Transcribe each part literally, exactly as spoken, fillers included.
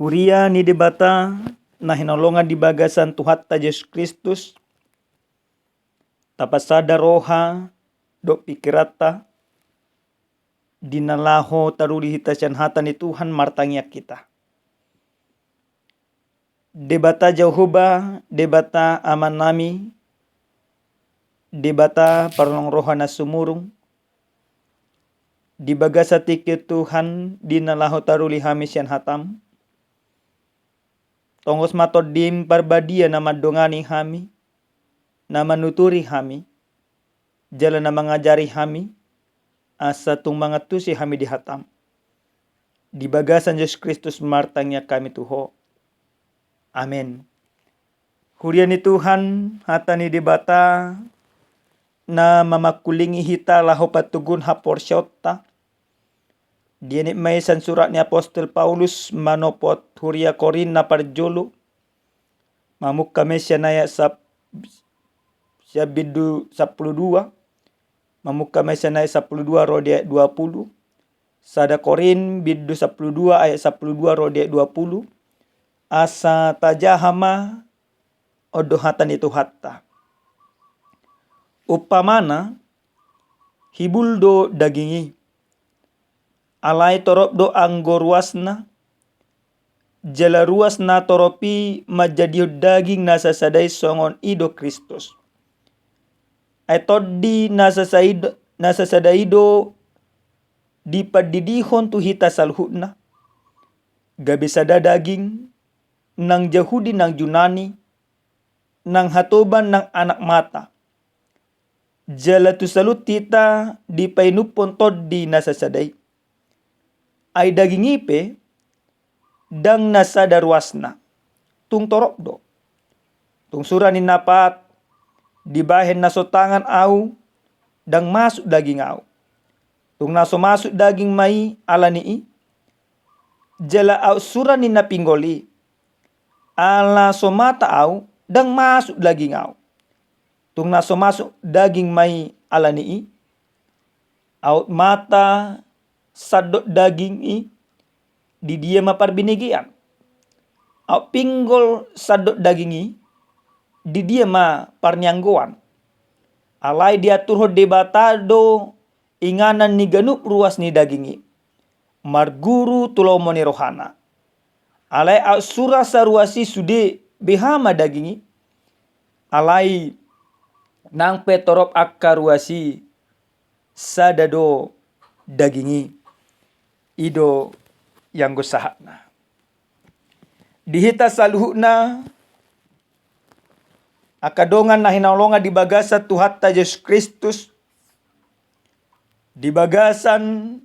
Huria ni Debata na hinaholongan di bagasan Tuhanta Jesus Kristus, tapasada roha dohot pikiranta di na laho taruli hita sian hata ni Tuhan, martangiang hita. Debata Jahowa, Debata Amanami, Debata parholong roha na sumurung, di bagasan tingki on Tuhan, di na laho taruli hami sian hatam, tongos ma Tondim Parbadia na mandongani hami, na manuturi hami, jala na mangajari hami, asa tung mangantusi hami di hatam. Di bagasan Jesus Kristus martangiang hami tu Ho. Amen. Huria ni Tuhan, hata ni Debata na mamangkulingi hita laho patoguhon haporseaonta, dienet ma i sian surat ni apostel Paulus manopot huria Korint na parjolo, mamungka ma i sian ayat sap-, sian bindu sampulu dua, mamungka ma i sian ayat sampulu dua ro di ayat dua pulu. Sada Korint bindu sampulu dua ayat sampulu dua ro di ayat dua pulu. Asa tajaha ma on do hata ni Tuhanta. Umpamana, hibul do daging i. Alai torop do anggo ruasna, jala ruas na torop i manjadihon daging na sasada i, songon i do Kristus. Ai Tondi na sasaido-, na sasada i do dipandidihon tu hita saluhutna, gabe sada daging, nang Jahudi nang Junani, nang hatoban nang anak mata. Jala tu saluhut hita dipainumhon Tondi na sasada i. Ai daging i pe ndang na sada ruasna, tung torop do. Tung sura ninna pat, dibahen na so tangan ahu, ndang masuk daging ahu. Tung na so masuk daging ma i ala ni i. Jala aut sura ninna pinggol i, ala so mata ahu, ndang masuk daging ahu. Tung na so masuk daging ma i ala ni i. Aut mata sandok daging i, di dia ma parbinegean? Aut pinggol sandok daging i, di dia ma parnianggoan? Alai diaturhon Debata do inganan ni ganup ruas ni daging i, marguru tu lomo ni rohana. Alai aut sura saruas i sude, beha ma daging i? Alai nang pe torop angka ruas i, sada do daging i. I do ianggo sahatna. Di hita saluhutna, angka dongan na hinaholongan di bagasan Tuhanta Jesus Kristus, di bagasan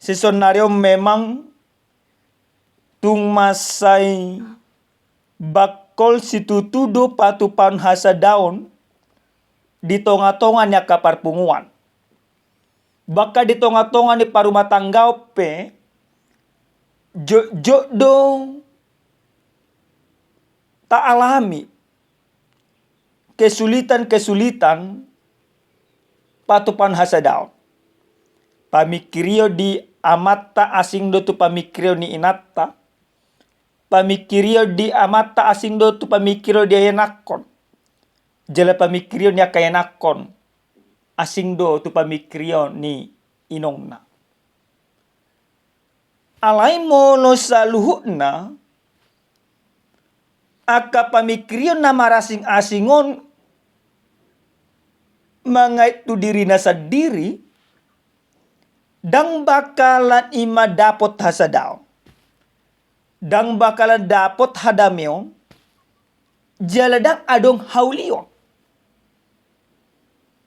sisonari on memang tung mansai bangkol situtu do patupaon hasadaon di tongatonga ni angka parpunguan. Bahkan di tongatonga ni parumatanggaon pe, jotjot do taalami kesulitan-kesulitan patupaon hasadaon. Pamingkirion di amanta asing do tu pamingkirion ni inanta. Pamingkirion di amanta asing do tu pamingkirion di ianakhon. Jala pamingkirion ni angka ianakhon asing do tu pamingkirion ni inongna. Alai molo saluhutna angka pamingkirion na marasing-asing on mangait tu dirina sandiri, ndang bakalan i ma dapot hasadaon, ndang bakalan dapot hadameon, jala ndang adong haulion.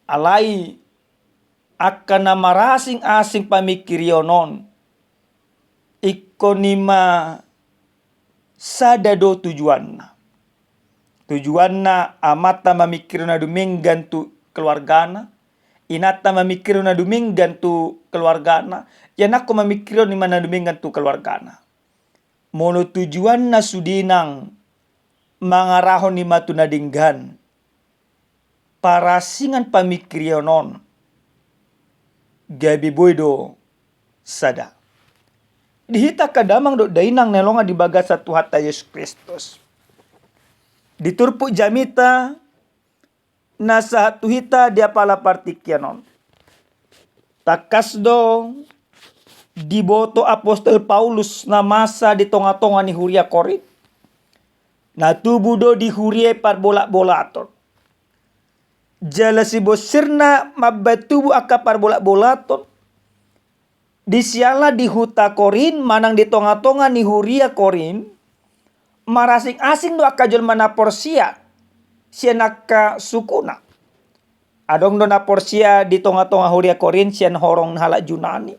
Alai angka na marasing-asing pamingkirion on, ingkon i ma sada do tujuanna. Tujuanna amanta mamingkirion na dumenggan tu keluargana, inanta mamingkirion na dumenggan tu keluargana, ianakhon mamingkirion i ma na dumenggan tu keluargana. Molo tujuanna sude nang mangarahon i ma tu na denggan, parasingan pamingkirion on gabe boi do sada. Di hita angka damang dohot dainang na hinaholongan di bagasan Tuhanta Jesus Kristus, di turpuk jamita na sahat tu hita di apala partingkian on, tangkas do diboto apostel Paulus na masa di tonga-tonga ni huria Korint. Na tubu do di huria i parbolat-bolaton. Jala sibonsirna mambaen tubu angka parbolat-bolaton, di siala di huta Korint manang di tonga-tonga ni huria Korint, marasing-asing do angka jolma na porsea sian angka sukuna. Adong do na porsea di tonga-tonga huria Korint sian horong ni halak Junani.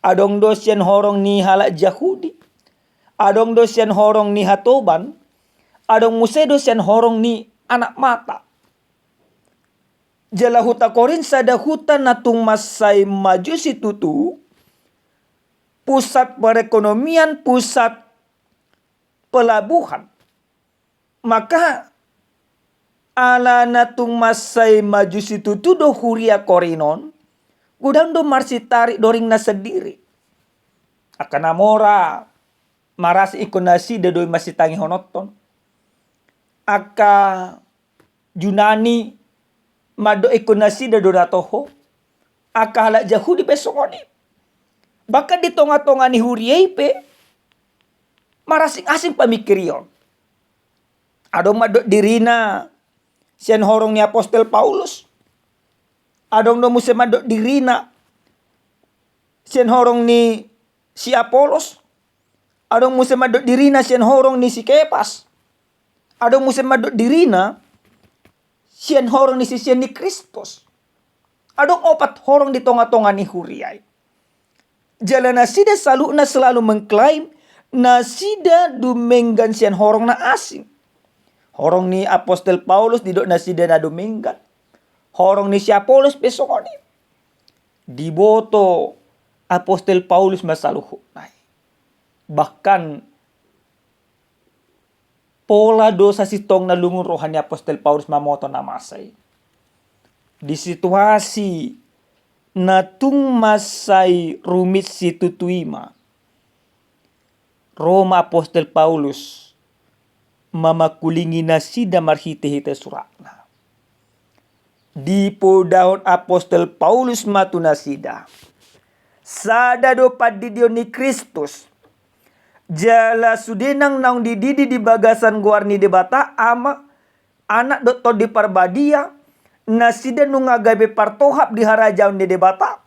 Adong do sian horong ni halak Jahudi. Adong do sian horong ni hatoban. Adong muse do sian horong ni anak mata. Jala huta Korint sada huta na tung mansai maju situtu, pusat perekonomian, pusat pelabuhan. Maka ala na tung mansai maju situtu do huria Korint on, godang do marsitarik doringna sandiri. Angka na mora marasing ingkon nasida do i masitangihononhon. Angka Junani mandok ingkon nasida do na toho, angka halak Jahudi pe songon i. Bahkan di tonga-tonga ni huria i pe marasing-asing pamingkirion. Adong mandok dirina sian horong ni apostel Paulus. Adong do muse mandok dirina sian horong ni si Apolos. Adong muse mandok dirina sian horong ni si Kepas. Adong muse mandok dirina sian horong ni sisean ni Kristus. Adong opat horong di tonga-tonga ni huria i. Jala nasida saluhutna selalu mengklaim nasida dumenggan sian horong na asing. Horong ni apostel Paulus didok nasida na dumenggan. Horong ni si Apolos pe songon i. Diboto apostel Paulus ma saluhutna i. Bahkan pola do sasintongna lungun roha ni apostel Paulus mamboto na masa i. Di situasi na tung mansai rumit situtu i ma, ro ma apostel Paulus mamangkulingi nasida marhite-hite suratna. Dipodahon apostel Paulus ma tu nasida: Sada do pandidion ni Kristus. Jala sude nang naung dididi di bagasan goar ni Debata Ama, Anak dohot Tondi Parbadia, nasida nunga gabe partohap di harajaon ni Debata.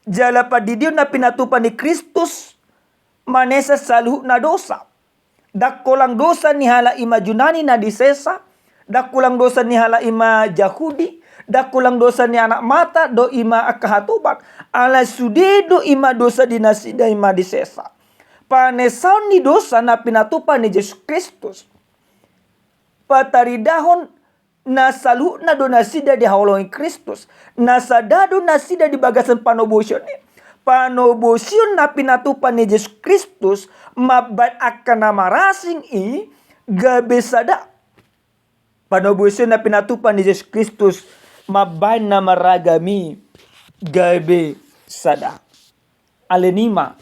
Jala pandidion na pinatupa ni Kristus manesa saluhutna dosa. Ndang holan dosa ni halak i ma Junani na disesa, ndang holan dosa ni halak i ma Jahudi, ndang holan dosa ni anak mata dohot i ma angka hatoban. Alai sude do i ma dosa di nasida i ma disesa. Panesaon ni dosa na pinatupa ni Jesus Kristus. Pataridahon na saluhutna do nasida dihaholongi Kristus. Na sada do nasida di bagasan panobosion i. Panobosion na pinatupa ni Jesus Kristus mambaen angka na marasing i gabe sada. Panobosion na pinatupa ni Jesus Kristus mambaen na marragam i gabe sada. Alani i ma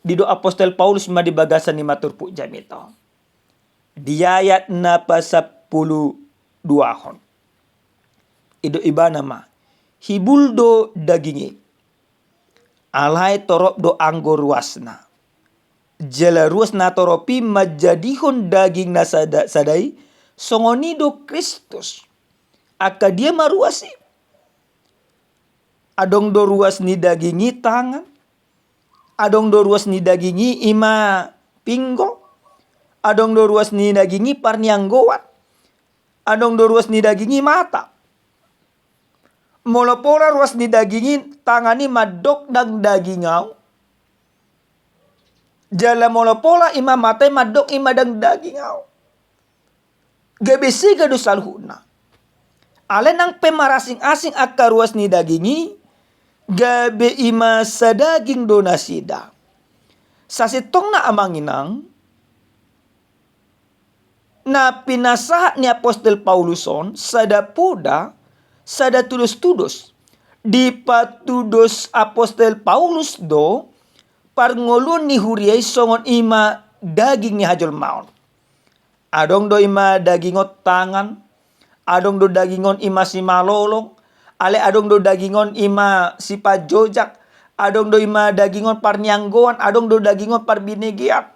didok apostel Paulus ma di bagasan i ma turpuk jamita on. Di ayat na pasampulu duahon, didok ibana ma: Hibul do daging i, alai torop do anggo ruasna. Jala ruas na torop i manjadihon daging na sada, sada i, songon i do Kristus. Angka dia ma ruas i? Adong do ruas ni daging i tangan. Adong do ruas ni daging i i ma pinggo. Adong do ruas ni daging i parnianggoan. Adong do ruas ni daging i mata. Molo pola ruas ni daging i tangan i mandok ndang daging au. Jala molo pola i ma mata i mandok i ma ndang daging au. Gabe sega do saluhutna. Alai nang pe marasing-asing angka ruas ni daging i, gabe i ma sadaging do nasida. Sasintongna amang inang, na pinasahat ni apostel Paulus on sada poda, sada tudos-tudos. Dipatudos apostel Paulus do parngoluon ni huria i songon i ma daging ni hajolmaon. Adong do i ma daging on tangan, adong do daging on i ma simalolong, alai adong do daging on i ma sipanjojak, adong do i ma daging on parnianggoan, adong do daging on parbinegean.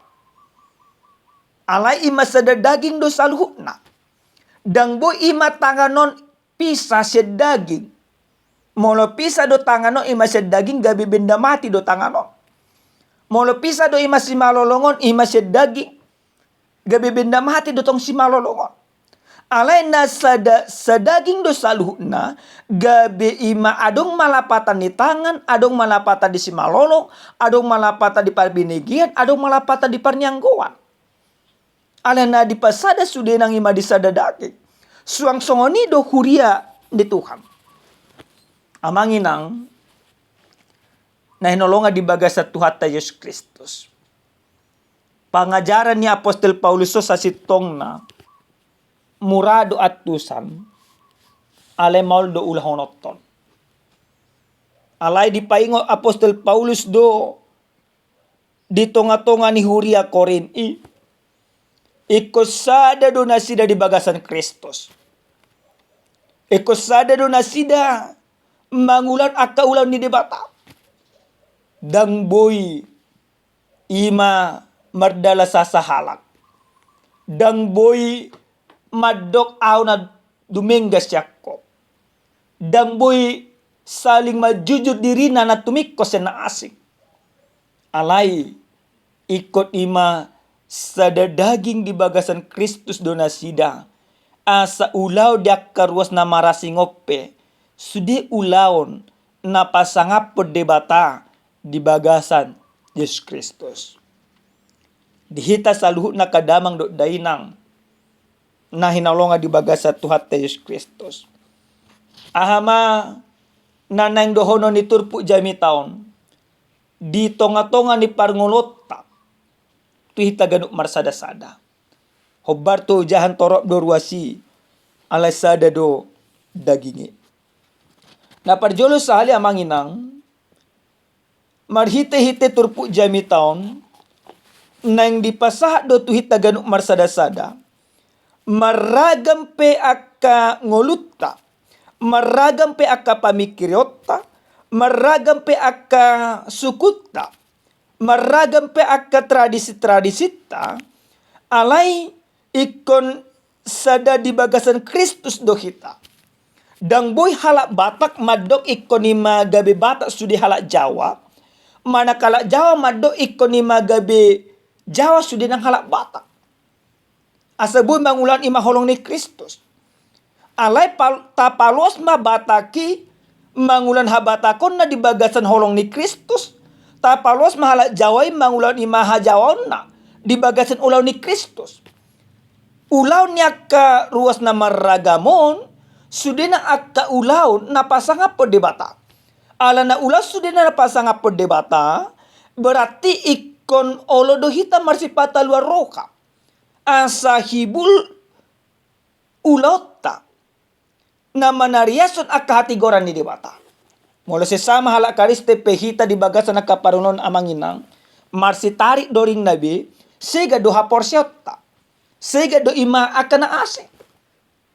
Alai i ma sada daging do saluhutna. Ndang boi i ma tangan on pisah sian daging. Molo pisah do tangan on i ma sian daging, gabe benda mati do tangan on. Molo pisah do i ma simalolong on i ma sian daging, gabe benda mati do tong simalolong on. Alai na sada, sadaging do saluhutna, gabe i ma adong ma lapatan di tangan, adong ma lapatan di simalolong, adong ma lapatan di parbinegean, adong ma lapatan di parnianggoan. Alai na dipasada sude nang i ma di sada daging. Suang songon i do huria ni Tuhan. Amang inang, na hinaholongan di bagasan Tuhanta Jesus Kristus. Pangajaran ni apostel Paulus on sasintongna mura do antusan, alai maol do ulahononton. Alai dipaingot apostel Paulus do di tonga-tonga ni huria Korint i, ingkon sada do nasida di bagasan Kristus. Ingkon sada do nasida mangulahon angka ulaon ni Debata. Ndang boi i ma mardalan sasahalak. Ndang boi mandok ahu na dumenggan sian ho. Ndang boi saling manjujur dirina na tumingkos sian na asing. Alai ingkon i ma sada daging di bagasan Kristus do nasida. Asa ulaon di angka ruas na marasing on pe sude ulaon na pasangaphon Debata di bagasan Jesus Kristus. Di hita saluhutna angka damang dohot dainang na hinaholongan di bagasan Tuhanta Jesus Kristus. Aha ma na naeng dohonon ni turpuk jamita on di tonga-tonga ni parngoluonta tu hita ganup marsada-sada? Hombar tu ojahan torop do ruas i, alai sada do daging i. Na parjolo sahali amang inang, marhite-hite turpuk jamita on, naeng dipasahat do tu hita ganup marsada-sada, marragam pe angka ngolunta, marragam pe angka pamingkirionta, marragam pe angka sukunta, marragam pe angka tradisi-tradisinta, alai ingkon sada di bagasan Kristus do hita. Ndang boi halak Batak mandok ingkon i ma gabe Batak sude halak Jawa, manang halak Jawa mandok ingkon i ma gabe Jawa sude nang halak Batak. Asa boi mangulahon i ma holong ni Kristus. Alai pal-, tapaloas ma Batak i mangulahon habatakonna di bagasan holong ni Kristus. Tapaloas ma halak Jawa i mangulahon i ma hajawaonna di bagasan ulaon ni Kristus. Ulaon ni angka ruas na marragam on, sudena angka ulaon na pasangaphon Debata. Alana ulaon sudena na pasangaphon Debata, berarti ingkon olo do hita marsipata luar roha. Asa hibul ulaonta na manariashon angka hatigoran ni Debata. Molo sesama halak Kristen pe hita di bagasan angka parngoluon amang inang, marsitarik do ringna be, sega do haporseaonta. Sega do i ma angka na asing.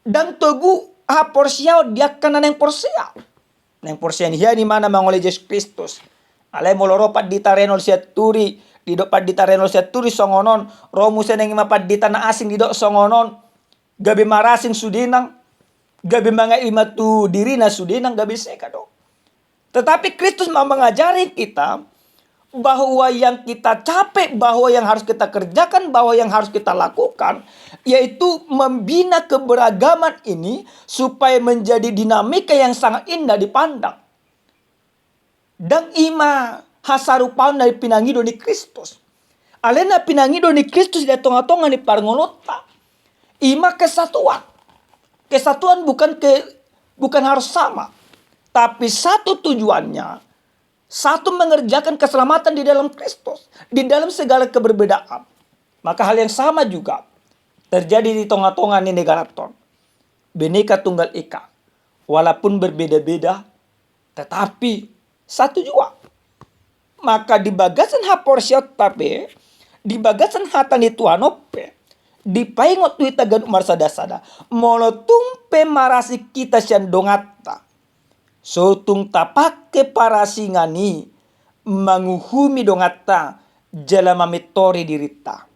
Ndang togu haporseaon di angka na naeng porsea. Naeng porsea ni hami ma na mangoloi Jesus Kristus. Alai molo ro pandita Reinhold Sianturi, didok pandita Reinhold Sianturi songon on, ro muse naeng i ma pandita na asing didok songon on. Gabe marasing sude nang, gabe mangaek i ma tu dirina sude nang, gabe sega do. Tetapi Kristus mau mengajari kita bahwa yang kita capek, bahwa yang harus kita kerjakan, bahwa yang harus kita lakukan, yaitu membina keberagaman ini supaya menjadi dinamika yang sangat indah dipandang. Ndang i ma hasarupaon na pinangido ni Kristus. Alai na pinangido ni Kristus di tonga-tonga ni parngoluonta, i ma kesatuan. Kesatuan bukan ke, bukan harus sama, tapi satu tujuannya, satu mengerjakan keselamatan di dalam Kristus, di dalam segala keberbedaan. Maka hal yang sama juga terjadi di tonga-tonga ni negara on. Bhinneka Tunggal Ika, walaupun berbeda-beda, tetapi satu jua. Maka di bagasan haporseaonta pe, di bagasan hata ni Tuhan on pe, dipaingot tu hita ganup marsada-sada. Molo tung pe marasing hita sian donganta, so tung tapake parasingan i manguhumi donganta jala mamintori dirinta.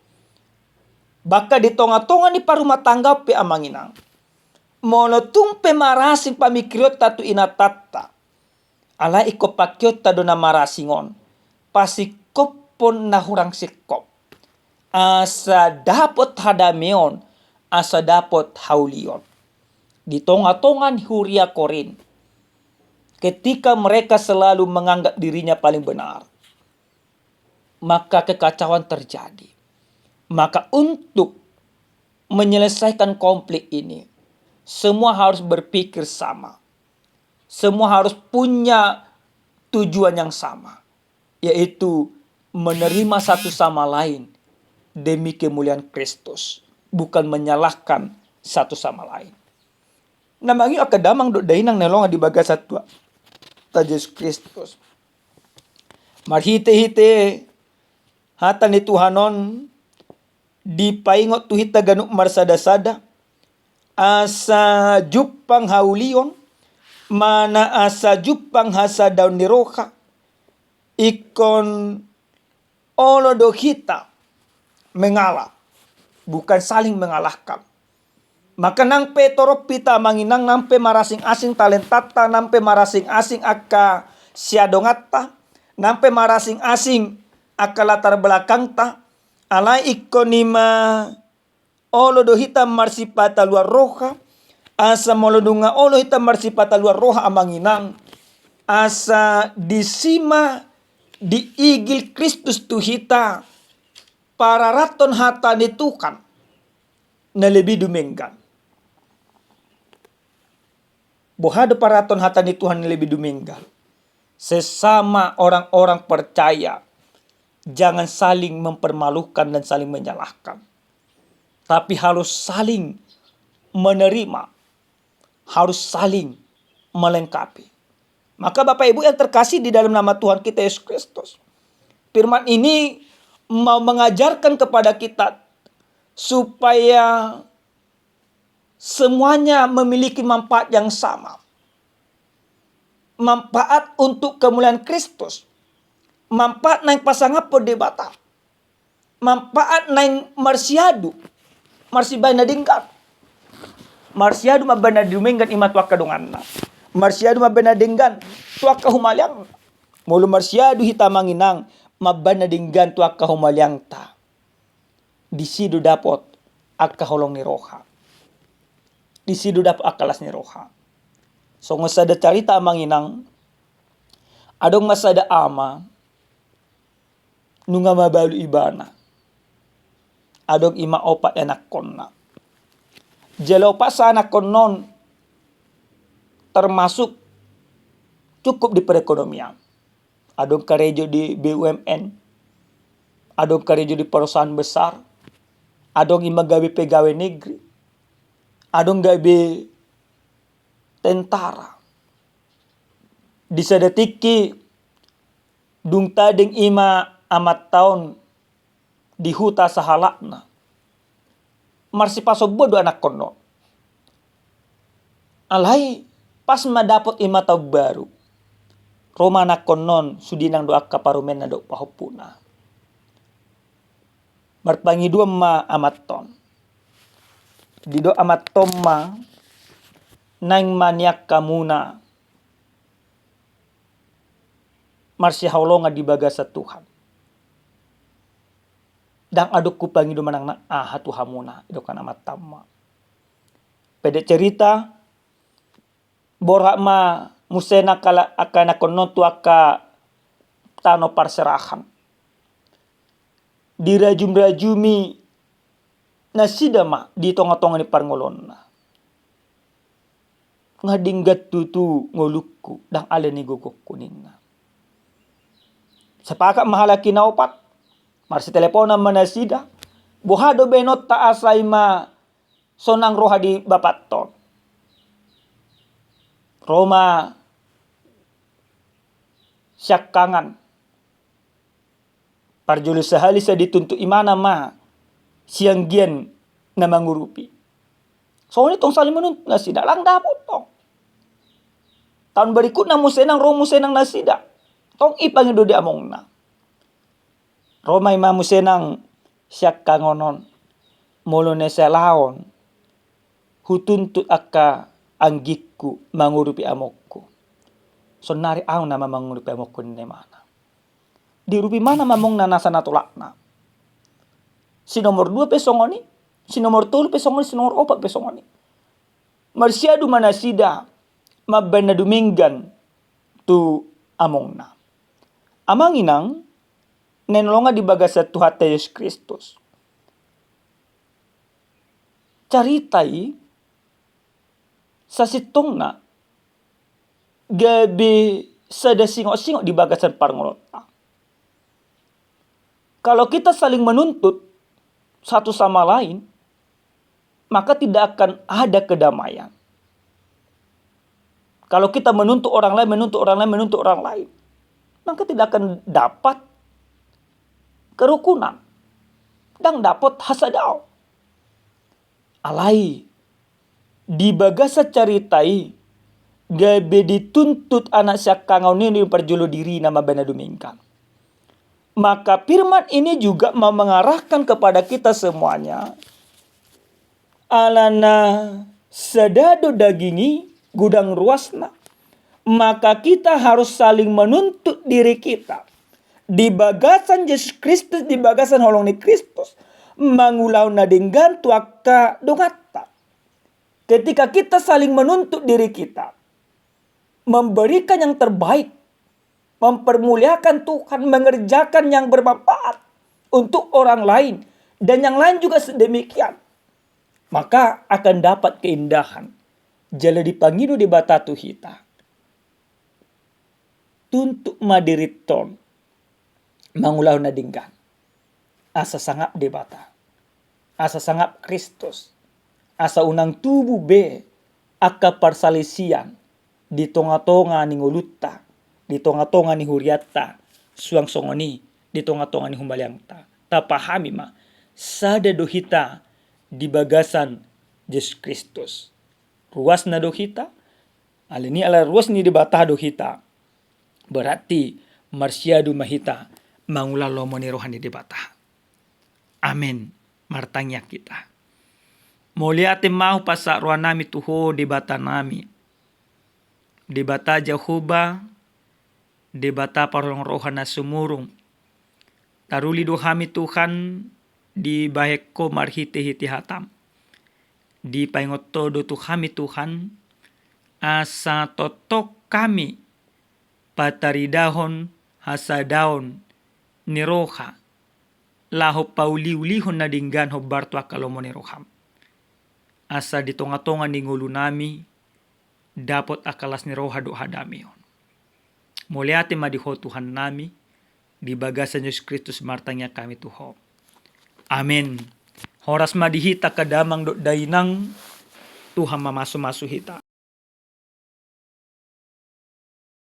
Bahkan di tonga-tonga ni parrumahtanggaon pe, amang inang, molo tung pe marasing pamingkirionta tu inantanta, alai ingkon pakeonta do na marasing on pasingkophon na hurang singkop, asa dapot hadameon, asa dapot haulion. Di tonga-tonga ni huria Korint, ketika mereka selalu menganggap dirinya paling benar, maka kekacauan terjadi. Maka untuk menyelesaikan konflik ini, semua harus berpikir sama. Semua harus punya tujuan yang sama, yaitu menerima satu sama lain demi kemuliaan Kristus, bukan menyalahkan satu sama lain. Na mangihut angka damang dohot dainang na hinaholongan di bagasan Tuhanta Jesus Kristus, marhite-hite hata ni Tuhan on, dipaingot tu hita ganup marsada-sada, asa jumpang haulion, manang asa jumpang hasadaon ni roha, ingkon olo do hita mengalah, bukan saling menyalahkan. Maka nang pe torop hita, amang inang, nang pe marasing-asing talentanta, nang pe marasing-asing angka siadonganta, nang pe marasing-asing angka latar belakangta, alai ingkon i ma olo do hita marsipata luar roha. Asa molo nunga olo hita marsipata luar roha, amang inang, asa disi ma diigil Kristus tu hita pararathon hata ni Tuhan na lebih dumenggan. Boha do pararathon hata ni Tuhan na lebih dumenggan? Sesama orang-orang percaya, jangan saling mempermalukan dan saling menyalahkan, tapi harus saling menerima, harus saling melengkapi. Maka Bapak Ibu yang terkasih di dalam nama Tuhan kita Yesus Kristus, firman ini mau mengajarkan kepada kita supaya semuanya memiliki manfaat yang sama. Manfaat untuk kemuliaan Kristus. Manfaat naeng pasangaphon Debata. Manfaat naeng marsiadu, marsibahen na denggan. Marsiadu mambahen na dumenggan i ma tu angka donganna. Marsiadu mambahen na denggan tu angka humaliangna. Molo marsiadu hita, amang inang, mambahen na denggan tu angka humaliangta, disi do dapot angka holong ni roha. Disi do dapot angka las ni roha. Songon sada carita, amang inang, adong ma sada ama, nunga mabalu ibana. Adong i ma opat anakkonna. Jala opat sa anakkon on termasuk cukup di perekonomian. Adong karejo di B U M N, adong karejo di perusahaan besar, adong i ma gabe pegawai negeri, adong gabe tentara. Di sada tingki dung tading i ma amanta on di huta sahalakna, marsipasombuan do anakkon on. Alai pas ma dapot i ma taon baru, ro ma anakkon on, sudinang do angka parumaenna dohot pahompuna. Marpangidoan ma amanta on. Didok amanta on ma, naeng ma nian hamuna marsihaholongan di bagasan Tuhan. Ndang adong hupangido manang na aha tu hamuna, didok amanta on ma. Pendek cerita, borhat ma muse angka la-, angka anakkon on tu angka tano parserahan. Dirajum-rajumi nasida ma di tonga-tonga ni parngoluonna. Nga denggan tutu ngolungku, ndang ale ni gogongku, ninna. Sepakat ma halak i na opat, marsiteleponan ma nasida, boha do baenonta asa i ma sonang roha di bapakta on. Ro ma siangkangan, Parjolo sahali sai dituntut imana ma sianggian na mangurupi. Songon i tong saling menuntut nasida, ndang dapot tong. Taon berikutna muse nang ro muse nang nasida. Tong i pangido di amongna. Ro ma ima muse nang siangkangan on, molo na salaon hutuntut angka anggingku mangurupi amongku. Saonnari ahu nama mangurupi amongku ninna imana. Diurupi imana ma amongna nasa na tolapna. Si nomor dua pe songon i, si nomor tolu pe songon i, si nomor opat pe songon i. Marsiadu ma nasida mambaen na dumenggan tu amongna. Amang inang na hinaholongan di bagasan Tuhanta Jesus Kristus. Carita i sasintongna gabe sada singot-singot di bagasan parngoluonta. Kalau kita saling menuntut satu sama lain, maka tidak akan ada kedamaian. Kalau kita menuntut orang lain, menuntut orang lain, menuntut orang lain, maka tidak akan dapat kerukunan, ndang dapot hasadaon. Alai di bagasan carita i gabe dituntut anak siangkangan on i parjolo dirina mambaen na dumenggan. Maka firman ini juga mau mengarahkan kepada kita semuanya, alana sada do daging i, godang ruasna, maka kita harus saling menuntut diri kita di bagasan Jesus Kristus, di bagasan holong ni Kristus, mangulahon na denggan tu angka donganta. Ketika kita saling menuntut diri kita, memberikan yang terbaik, mempermuliakan Tuhan, mengerjakan yang bermanfaat untuk orang lain, dan yang lain juga sedemikian, maka akan dapat keindahan. Jala dipangido Debata tu hita, tuntut ma dirinta on mangulahon na denggan, asa sangap Debata, asa sangap Kristus, asa unang tubu be angka parsalisian di tonga-tonga ni ngolunta, di tonga-tonga ni hurianta, suang songon i di tonga-tonga ni humaliangta. Tapahami ma, sada do hita di bagasan Jesus Kristus. Ruasna do hita. Alani ala ruas ni Debata do hita, berarti marsiadu ma hita mangula lomo ni roha ni Debata. Amen. Martangiang hita. Mauliate ma hupasahat rohanami tu Ho Debatanami, Debata Jahowa, Debata parholong roha na sumurung. Taruli do hami Tuhan dibahen Ho marhite-hite hataM. Dipaingot Ho do tu hami Tuhan, asa tongtong hami pataridahon hasadaon ni roha, laho pauli-ulihon na denggan hombar tu angka lomo ni rohaM. Asa di tonga-tonga ni ngolunami dapot angka las ni roha dohot hadameon. Mauliate ma di Ho Tuhannami, di bagasan Jesus Kristus martangiang hami tu Ho. Amen. Horas ma di hita angka damang dohot dainang, Tuhan mamasu-masu hita.